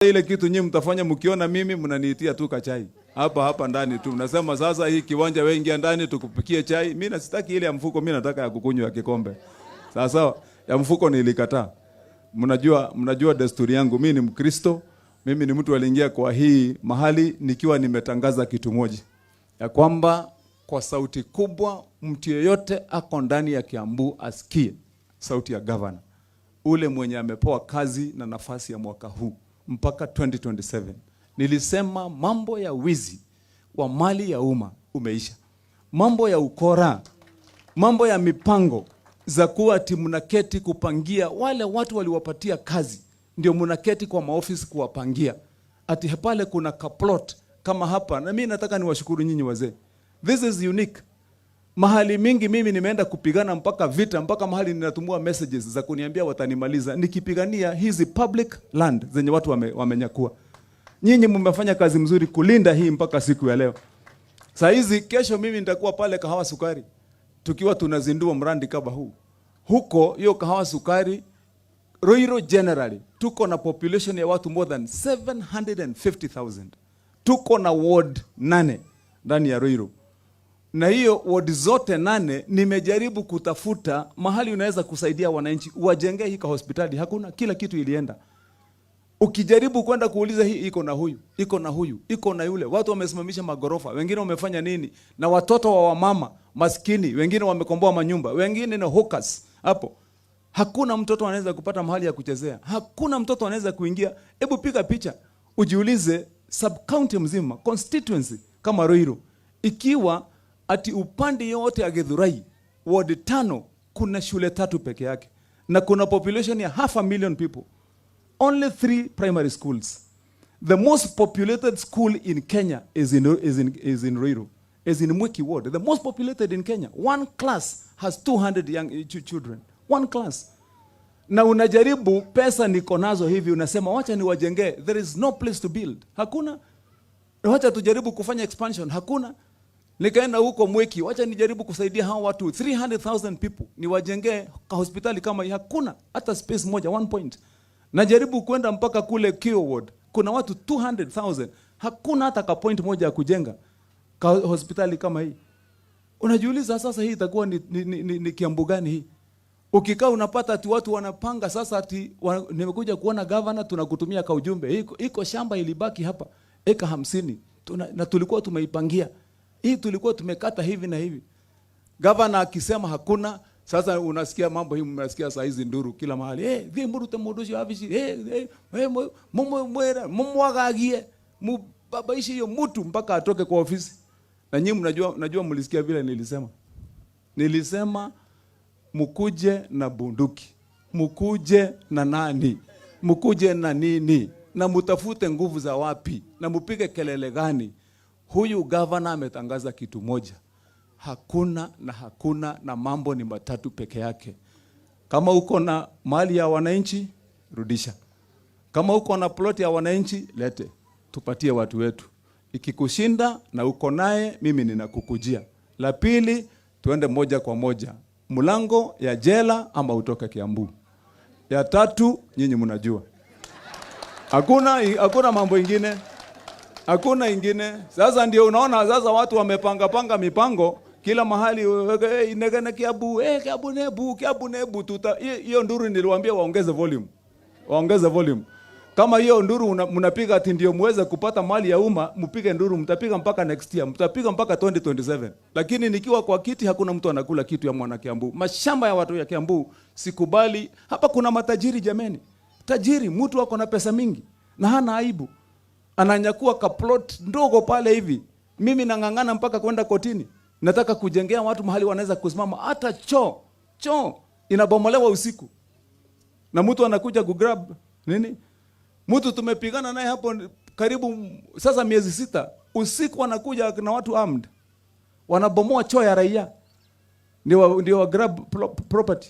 Ile kitu nyinyi mtafanya mkiona mimi mnaniitia tu kachai hapa hapa ndani tu, mnasema sasa hii kiwanja, wewe ingia ndani tukupikie chai. Mimi nasitaki ile ya mfuko, mimi nataka ya kukunywa ya kikombe. Sawa sawa, ya mfuko nilikataa. Mnajua desturi yangu, mimi ni Mkristo, mimi ni mtu aliingia kwa hii mahali nikiwa nimetangaza kitu moja, ya kwamba kwa sauti kubwa mtu yeyote ako ndani ya Kiambu asikie sauti ya gavana ule mwenye amepewa kazi na nafasi ya mwaka huu mpaka 2027. Nilisema mambo ya wizi wa mali ya umma umeisha, mambo ya ukora, mambo ya mipango za kuwa ati mnaketi kupangia wale watu waliwapatia kazi, ndio mnaketi kwa maofisi kuwapangia ati pale kuna kaplot kama hapa. Na mimi nataka niwashukuru nyinyi wazee, this is unique. Mahali mingi mimi nimeenda kupigana mpaka vita, mpaka mahali ninatumua messages za kuniambia watanimaliza nikipigania hizi public land zenye watu wamenyakua. Nyinyi mmefanya kazi mzuri kulinda hii mpaka siku ya leo. Saa hizi kesho mimi nitakuwa pale Kahawa Sukari tukiwa tunazindua mradi kama huu. Huko hiyo Kahawa Sukari, Ruiru generally tuko na population ya watu more than 750,000. Tuko na ward 8 ndani ya Ruiru, na hiyo ward zote 8 nimejaribu kutafuta mahali unaweza kusaidia wananchi wajengee hii hospitali, hakuna, kila kitu ilienda. Ukijaribu kwenda kuuliza hii iko na huyu, iko na huyu, iko na yule, watu wamesimamisha magorofa, wengine wamefanya nini, na watoto wa wamama maskini, wengine wamekomboa manyumba, wengine ni hawkers hapo. Hakuna mtoto anaweza kupata mahali ya kuchezea, hakuna mtoto anaweza kuingia. Hebu piga picha ujiulize, sub county mzima constituency kama Ruiru, ikiwa ati upande yote ya Githurai ward 5 kuna shule 3 peke yake na kuna population ya half a million people, only 3 primary schools. The most populated school in Kenya is in Ruiru, is in Mwiki ward. The most populated in Kenya. One class has 200 young children. One class. Na unajaribu pesa niko nazo hivi, unasema wacha niwajengee. There is no place to build. Hakuna. Wacha tujaribu kufanya expansion. Hakuna. Nikaenda huko Mwiki, wacha nijaribu kusaidia hao watu 300,000 people niwajengee hospitali kama hii. Hakuna hata space moja, 1 point. Najaribu kwenda mpaka kule Kio ward, kuna watu 200,000, hakuna hata ka point moja ya kujenga ka hospitali kama hii. Unajiuliza sasa hii itakuwa ni Kiambu gani hii? Ukikaa unapata ati watu wanapanga sasa ati nimekuja kuona governor, tunakutumia ka ujumbe. Iko shamba ilibaki hapa eka 50 na tulikuwa tumeipangia. Hii tulikuwa tumekata hivi na hivi. Governor akisema hakuna, sasa unasikia mambo hii, mnasikia saa hizi nduru kila mahali. Thi murute mundu ucio wabici. Mumwere, mumwagagie. Mubabaishi hiyo mtu mpaka atoke kwa ofisi. Na nyinyi mnajua, najua mlisikia vile nilisema. Nilisema mkuje na bunduki, mkuje na nani, mkuje na nini, na mutafute nguvu za wapi, na mupige kelele gani. Huyu governor ametangaza kitu moja, hakuna na hakuna, na mambo ni matatu peke yake. Kama uko na mali ya wananchi, rudisha. Kama uko na plot ya wananchi, lete, tupatie watu wetu. Ikikushinda na uko naye, mimi ninakukujia. La pili, tuende moja kwa moja mlango ya jela ama utoke Kiambu. Ya tatu, nyinyi mnajua. Hakuna mambo ingine. Hakuna ingine. Sasa ndio unaona sasa watu wamepanga panga mipango kila mahali, hey, inegene Kiambu, hey, Kiambu nebu, Kiambu nebu tuta. Hiyo nduru niliwaambia waongeze volume. Waongeze volume. Kama hiyo nduru mnapiga ati ndio muweze kupata mali ya umma, mpige nduru, mtapiga mpaka next year, mtapiga mpaka 2027. Lakini nikiwa kwa kiti hakuna mtu anakula kitu ya mwana Kiambu. Mashamba ya watu ya Kiambu sikubali. Hapa kuna matajiri jameni. Tajiri, mtu ako na pesa mingi na hana aibu. Ananyakua ka plot ndogo pale hivi. Mimi nang'ang'ana mpaka kwenda kotini. Nataka kujengea watu mahali wanaweza kusimama. Hata choo inabomolewa usiku. Na mtu anakuja kugrab nini? Mtu tumepigana naye hapo karibu sasa miezi 6. Usiku anakuja na watu armed. Wanabomoa choo ya raia. Ndio wa grab property.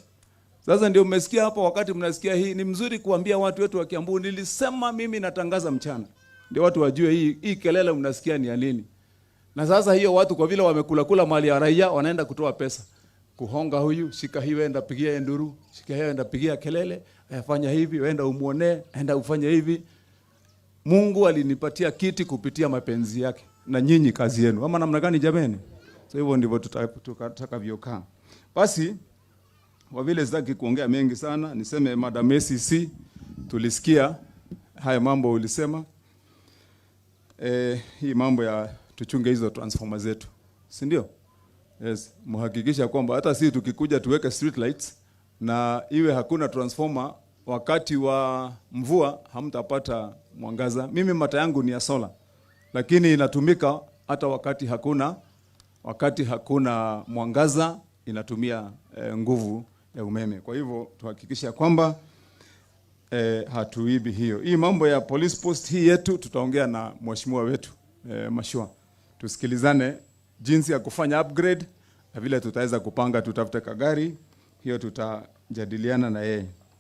Sasa ndio mmesikia hapo, wakati mnasikia hii ni mzuri kuambia watu wetu wa Kiambu, nilisema mimi natangaza mchana. Ndio watu wajue hii kelele mnasikia ni ya nini. Na sasa hiyo watu kwa vile wamekula kula mali ya raia wanaenda kutoa pesa. Kuhonga huyu, shika hii enda pigia nduru, shika hii enda pigia kelele, fanya hivi, enda umuone, enda ufanye hivi. Mungu alinipatia kiti kupitia mapenzi yake na nyinyi kazi yenu, ama namna gani jameni? So hivyo ndivyo tutakavyokaa. Basi kwa vile sitaki kuongea mengi sana, niseme Madam ACC, tulisikia haya mambo ulisema. Hii mambo ya tuchunge hizo transformer zetu, si ndio? Yes, muhakikisha kwamba hata sisi tukikuja tuweke street lights na iwe hakuna transformer wakati wa mvua hamtapata mwangaza. Mimi mataa yangu ni ya solar, lakini inatumika hata wakati hakuna mwangaza, inatumia nguvu ya umeme. Kwa hivyo tuhakikisha kwamba hatuibi hiyo. Hii mambo ya police post hii yetu tutaongea na mheshimiwa wetu Mashua, tusikilizane jinsi ya kufanya upgrade na vile tutaweza kupanga, tutafute kagari hiyo, tutajadiliana na yeye.